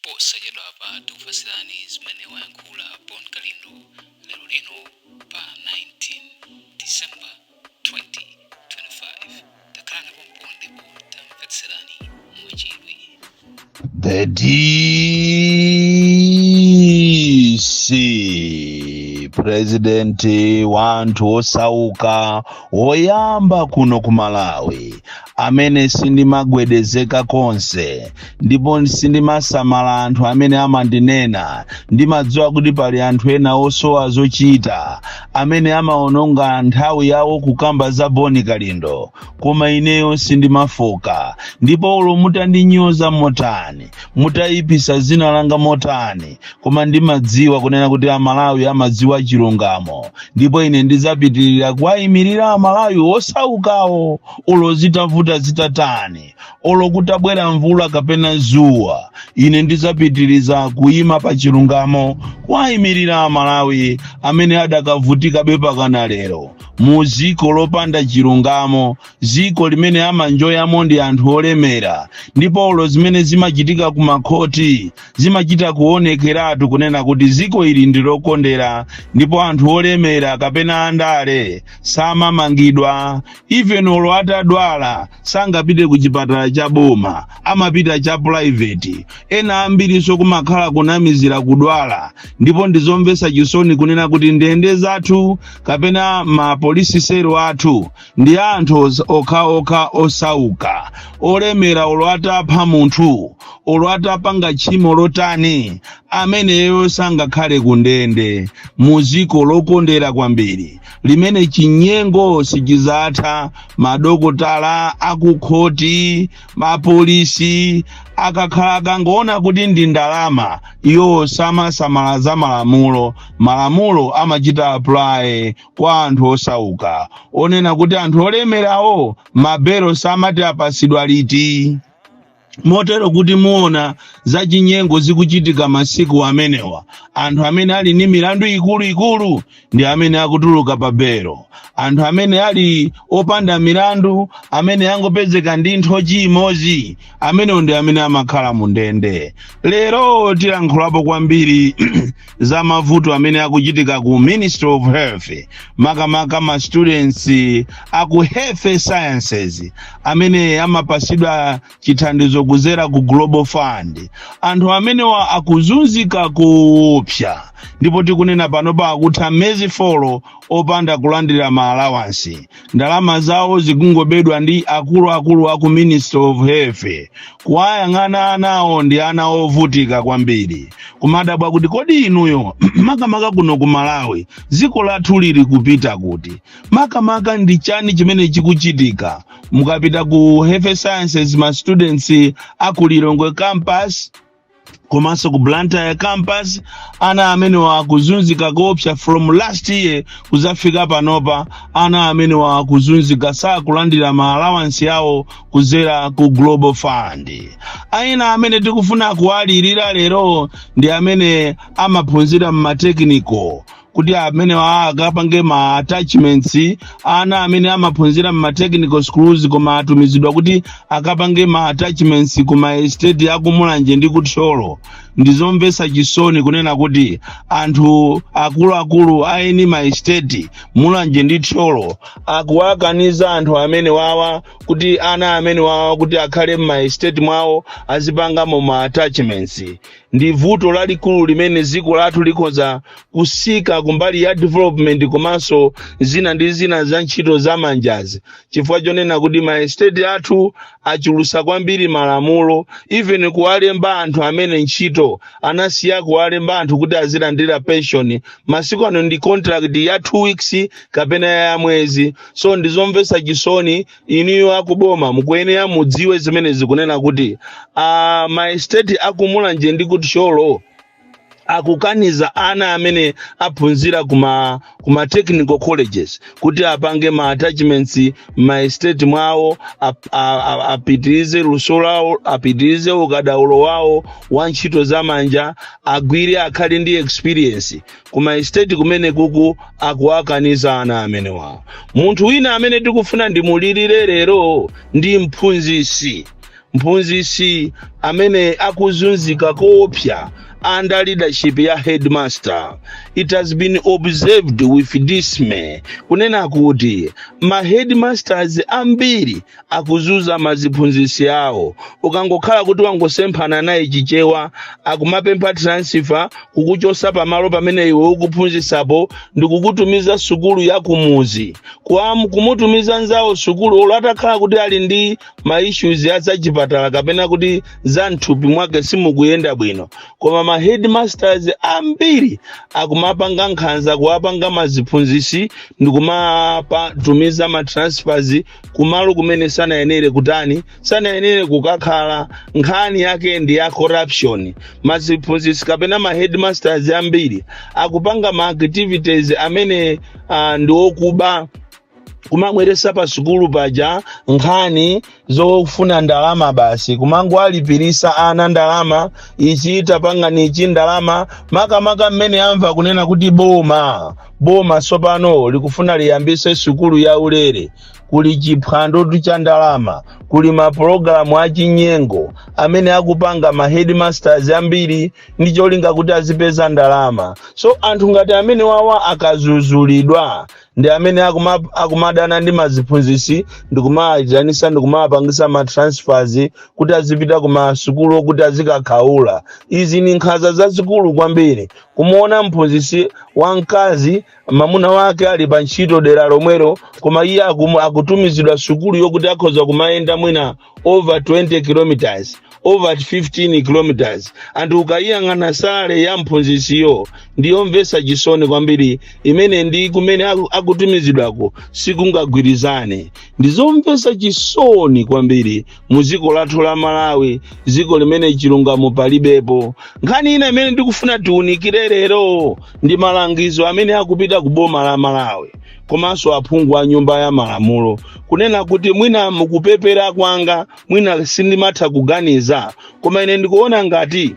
Posachedwapa tikupatsirani zimene wayankhula Bon Kalindo lero lino pa 19 December 2025. Takhalani pompo ndipo tamvetserani mwachidwi. The DC, President wa anthu osauka woyamba kuno ku Malawi, amene sindimagwedezeka konse ndipo sindimasamala anthu amene amandinena. Ndimadziwa kuti pali anthu ena osowa zochita amene amaononga nthawi yawo kukamba za Boni Kalindo, koma ineyo sindimafoka. Ndipo olo mutandinyoza motani, mutayipisa zina langa motani, koma ndimadziwa kunena kuti Amalawi amadziwa chilungamo, ndipo ine ndidzapitirira kuwayimirira Amalawi osaukawo, olo zitavuta zitatani, olo kutabwera mvula kapena zuwa, ine ndidzapitiriza kuyima pa chilungamo, kuwayimirira Amalawi amene adakavutikabe pakana lero mu ziko lopanda chilungamo, ziko limene amanjoyamo ndi anthu olemera. Ndipo olo zimene zimachitika ku makhoti zimachita kuonekeratu kunena kuti ziko ili ndi lokondera, ndipo anthu olemera kapena andale samamangidwa. Even olo atadwala sangapite ku chipatala cha boma, amapita cha private. Ena ambirinso kumakhala kunamizira kudwala. Ndipo ndizomvetsa chisoni kunena kuti ndende zathu kapena ma police cell athu ndi anthu okhaokha osauka. Olemera olo atapha munthu, olo atapanga tchimo lotani, ameneyo sangakhale ku ndende. Mu ziko lokondera kwambiri limene chinyengo sichizatha, madokotala akukhoti, mapolisi akakhala akangoona kuti ndi ndalama, iwo samasamala za malamulo. Malamulo amachita apply kwa anthu osauka, onena kuti anthu olemerawo mabelo samati apasidwa liti. Motero kuti muona zachinyengo zikuchitika masiku amenewa. Anthu amene ali ndi milandu ikuluikulu ndi amene akutuluka pa belo. Anthu amene ali opanda milandu, amene angopezeka ndi nthochi imodzi, amenewo ndi amene amakhala mu ndende. Lero tilankhulapo kwambiri za mavuto amene akuchitika ku Ministry of Health, makamaka ma students aku health sciences amene amapasidwa chithandizo kuzera ku Global Fund. Anthu amenewa akuzunzika kuopsa, ndipo tikunena panopa akutha miyezi 4 opanda kulandira ma allowance. Ndalama zawo zikungobedwa ndi akuluakulu aku Ministry of Health. Kuwayang'ana anawo, ndi ana ovutika kwambiri, kumadabwa kuti kodi inuyo, makamaka kuno ku Malawi, dziko lathu lili kupita kuti? Makamaka ndi chani chimene chikuchitika? Mukapita ku health sciences, ma students aku Lilongwe campus komanso ku Blantyre campus, ana amene wakuzunzika koopsa. From last year kuzafika panopa, ana amene wakuzunzika, sakulandira ma allowance yawo kuzera ku Global Fund. Aina amene tikufuna kuwalirira lero ndi amene amaphunzira mma technical, kuti amene akapange ma attachments. Ana amene amaphunzira mma technical schools koma atumizidwa kuti akapange ma attachments ku ma estate akumulanje ndi kuthyolo. Ndizomvetsa chisoni kunena kuti anthu akuluakulu aeni ma estate Mulanje ndi Thyolo akuwakaniza anthu amene wawa kuti ana amene wawa kuti akhale mma estate mwawo, azipangamo ma attachments. Ndi vuto lalikulu limene dziko lathu likhoza kusika kumbali ya development komanso zina ndi zina za ntchito za manjazi, chifukwa chonena kuti ma estate athu achulusa kwambiri malamulo. Even kuwalemba anthu amene ntchito, anasiya kuwalemba anthu kuti azilandira pension. Masiku ano ndi contract ya 2 weeks kapena ya mwezi. So ndizomvetsa chisoni. Inuyo akuboma mukuyenera mudziwe zimene zikunena kuti ma estate akumulanje ndi kuthyolo akukaniza ana amene aphunzira kuma technical colleges kuti apange ma attachments ma estate mwawo, apitirize luso lawo, apitirize ukadaulo wawo wa ntchito zamanja, agwire, akhale ndi experience kuma estate kumene kuku. Akuwakaniza ana amene wawo. Munthu wina amene tikufuna ndimulirire lero ndi mphunzisi. Mphunzisi Amene akuzunzika koopsa under leadership ya headmaster. It has been observed with dismay kunena kuti ma headmasters ambiri akuzunza maziphunzitsi awo. Ukangokhala kuti wangosemphana naye Chichewa, akumapempha transfer, kukuchosa pamalo pamene iwe ukuphunzitsapo ndikukutumiza sukulu ya kumuzi, kumutumiza nzawo sukulu, olo atakhala kuti ali ndi ma issues ya zachipatala kapena kuti za mthupi mwake simukuyenda bwino. Koma ma headmasters ambiri akumapanga nkhanza, kuwapanga maziphunzitsi ndikumatumiza ma transfers kumalo kumene sanayenere kutani, sanayenere kukakhala. Nkhani yake ndi ya corruption. Maziphunzitsi kapena ma headmasters ambiri akupanga ma activities amene ndi okuba, kumabweresa pa sukulu paja nkhani zofuna ndalama basi, kumangowalipirisa ana ndalama, ichi tapangani ichi, ndalama. Makamaka mmene amva kunena kuti boma sopano likufuna liyambise sukulu ya ulere, kuli chiphwando cha ndalama, kuli mapulogalamu achinyengo amene akupanga ma headmasters ambiri ndi cholinga kuti azipeza ndalama. So anthu ngati amene wawa akazuzulidwa ndi amene akumadana ndi maziphunzitsi ndikumayitanisa, ndikumapangisa ma transfers kuti azipita ku masukulu kuti azikakhaula. Izi ni nkhanza zazikulu kwambiri. Kumuona mphunzitsi wamkazi, mamuna wake ali pa ntchito dera lomwelo, koma iye akutumizidwa sukulu yokuti akhoza kumayenda mwina over 20 kilometers, over 15 kilometers. Anthu ukayiyang'ana salary ya mphunzitsiyo ndiyomvetsa chisoni kwambiri, imene ndi kumene akutumizidwako sikungagwirizane. Ndizomvetsa chisoni kwambiri mu dziko lathu la Malawi, dziko limene chilungamo palibepo. Nkhani ina imene ndikufuna tiunikire lero ndi malangizo amene akupita ku boma la Malawi komanso aphungu a Nyumba ya Malamulo, kunena kuti mwina mukupepera kwanga, mwina sindimatha kuganiza, koma ine ndikuona ngati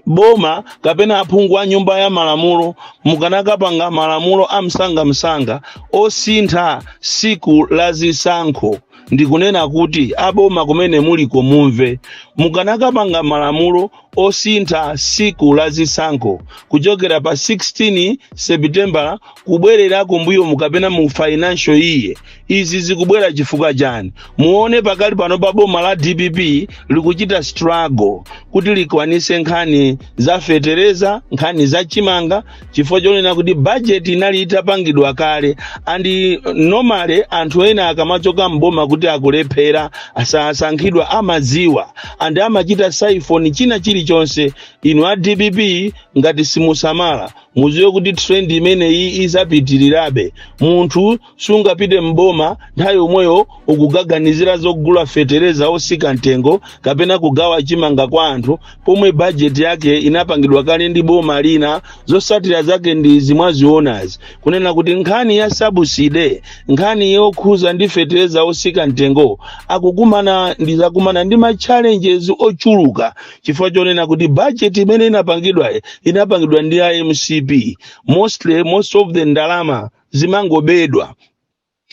boma kapena aphungu a Nyumba ya Malamulo mukanakapanga malamulo amsangamsanga osintha siku la zisankho. Ndikunena kuti aboma kumene muliko mumve, mukanakapanga malamulo osintha siku la zisankho kuchokera pa 16 September kubwerera kumbuyo mukapena mu financial year. Izi zikubwera chifukwa chani? Muone pakali pano pa boma la DPP likuchita struggle kuti likwanise nkhani za fetereza, nkhani za chimanga, chifukwa chonena kuti budget inali itapangidwa kale. And normally anthu ena akamachoka mboma kuti akulephera, asasankhidwa, amadziwa and amachita siphon china chilichonse. Inu a DPP, ngati simusamala, mudziwe kuti trend imeneyi izapitirirabe. Munthu sungapite mboma nthawi yomweyo ukugaganizira zogula fetereza osika mtengo kapena kugawa chimanga kwa anthu, pomwe bajeti yake inapangidwa kale ndi boma lina. Zotsatira zake ndi zimwazionazi, kunena kuti nkhani ya subsidy, nkhani yokhuza ndi fetereza osika mtengo, akukumana ndizakumana ndi ma challenges ochuluka, chifukwa chonena kuti budget imene inapangidwa inapangidwa ndi MCP. Mostly, most of the ndalama zimangobedwa.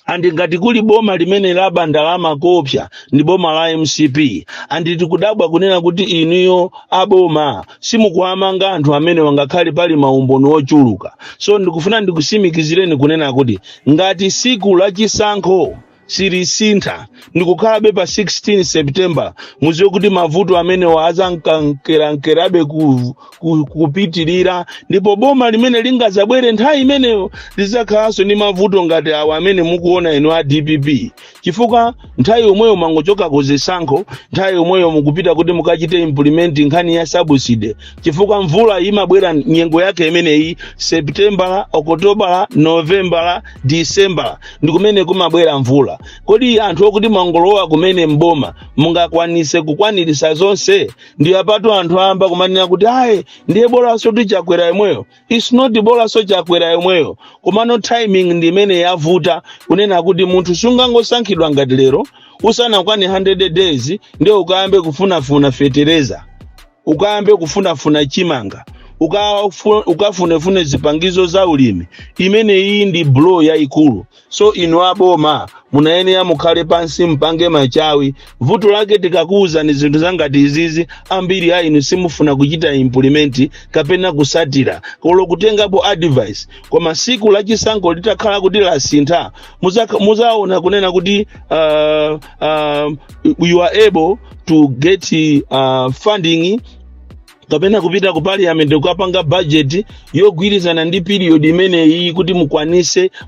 And ngati kuli boma limene laba ndalama kopsa ndi boma la MCP. And tikudabwa kunena kuti inuyo aboma simukuamanga anthu amene wangakhale pali maumboni ochuluka. So ndikufuna ndikusimikizireni kunena kuti ngati siku lachisankho silisintha ndikukhalabe pa 16 September, muziwe kuti mavuto amenewa azankankerankerabe kupitirira, ndipo boma limene lingazabwere nthawi imeneyo lizakhalanso ndi mavuto ngati awa amene mukuona inu a DPP, chifukwa nthawi yomweyo mangochoka ku zisankho, nthawi yomweyo mukupita kuti mukachite implement nkhani ya subsidy, chifukwa mvula imabwera nyengo yake imeneyi, September, October, November, December, ndi kumene kumabwera mvula. Kodi anthu okuti mwangolowa kumene mboma mungakwanise kukwanirisa zonse? Ndi apatu anthu ayamba kumanena kuti ayi, ndiye bolanso tiChakwera yomweyo. It's not bolanso Chakwera yomweyo, komano timing ndi imene yavuta, kunena kuti munthu sungangosankhidwa ngati lero, usanakwane 100 days ndiye ukayambe kufunafuna fetereza, ukayambe kufunafuna chimanga. Ukafunefune zipangizo za ulimi. Imeneyi ndi blow yayikulu. So inu aboma munayenera mukhale pansi, mpange machawi. Vuto lake tikakuwuzani zinthu zangati izizi, ambiri a inu simufuna kuchita implement kapena kusatira kolo kutengapo advice. Koma siku lachisankho litakhala kuti lasintha, muzaona kunena kuti you are able to get funding kapena kupita ku parliament kukapanga budget yogwirizana ndi period imeneyi kuti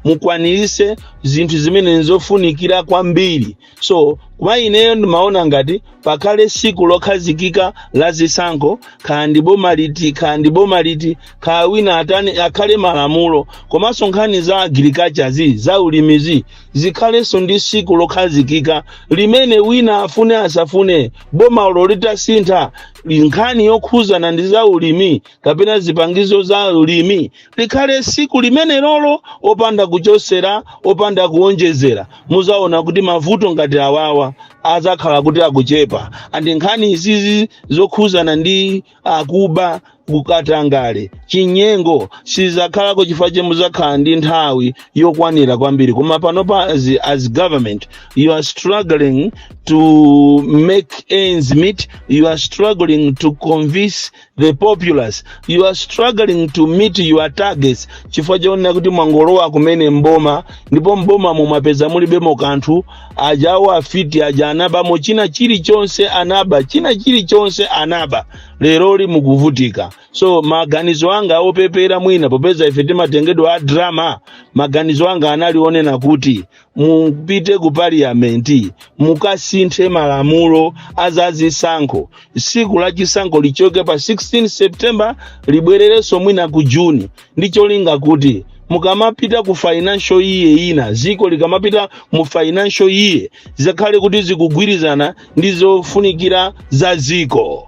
mukwanirise zinthu zimene nzofunikira kwambiri. So kwa ineyo ndimaona ngati pakhale siku lokhazikika la zisankho, kaya ndi boma liti, kaya ndi boma liti, kaya wina atani, akhale malamulo. Komanso nkhani za agriculture zi, za ulimizi, zikhalenso ndi siku lokhazikika limene wina afune asafune, bomalo litasintha, nkhani yokhuzana ndi za ulimi kapena zipangizo za ulimi likhale siku limene lolo, opanda kuchosera, opanda kuwonjezera. Muzaona kuti mavuto ngati awawa azakhala kuti akuchepa, and nkhani izizi zokhuzana ndi akuba, kukatangale, chinyengo sizakhalako chifukwa che muzakhala ndi nthawi yokwanira kwambiri. Koma panopa as government you are struggling to make ends meet, you are struggling to convince the populace, you are struggling to meet your targets, chifukwa choonera kuti mwangolowa kumene mboma, ndipo mboma mumapeza mulibemo kanthu. Ajawo afiti aja anabamo china chilichonse, anaba china chilichonse, anaba. Leroli mukuvutika. So maganizo anga opepera mwina, popeza ife timatengedwa a drama, maganizo anga anali onena kuti mupite ku parliament, mukasinthe malamulo azazisankho, siku la chisankho lichoke pa 16 September, libwererenso mwina ku Juni, ndi cholinga kuti mukamapita ku financial year ina, ziko likamapita mu financial year, zikhale kuti zikugwirizana ndi zofunikira za ziko.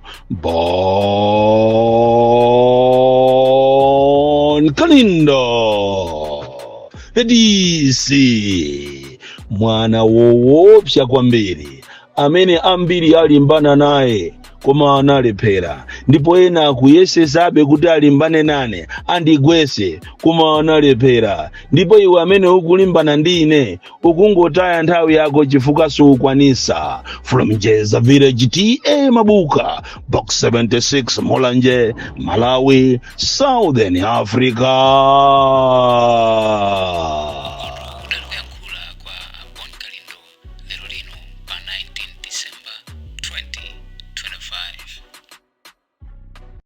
Bon Kalindo, the DC, mwana woopsa kwambiri amene ambiri alimbana naye koma analephera, ndipo ena akuyesesabe kuti alimbane nane andigwese koma analephera. Ndipo iwe amene ukulimbana ndi ine ukungotaya nthawi yako chifukwa sukwanisa. From Jeza Village, T/A Mabuka, Box 76, Mulanje, Malawi, Southern Africa.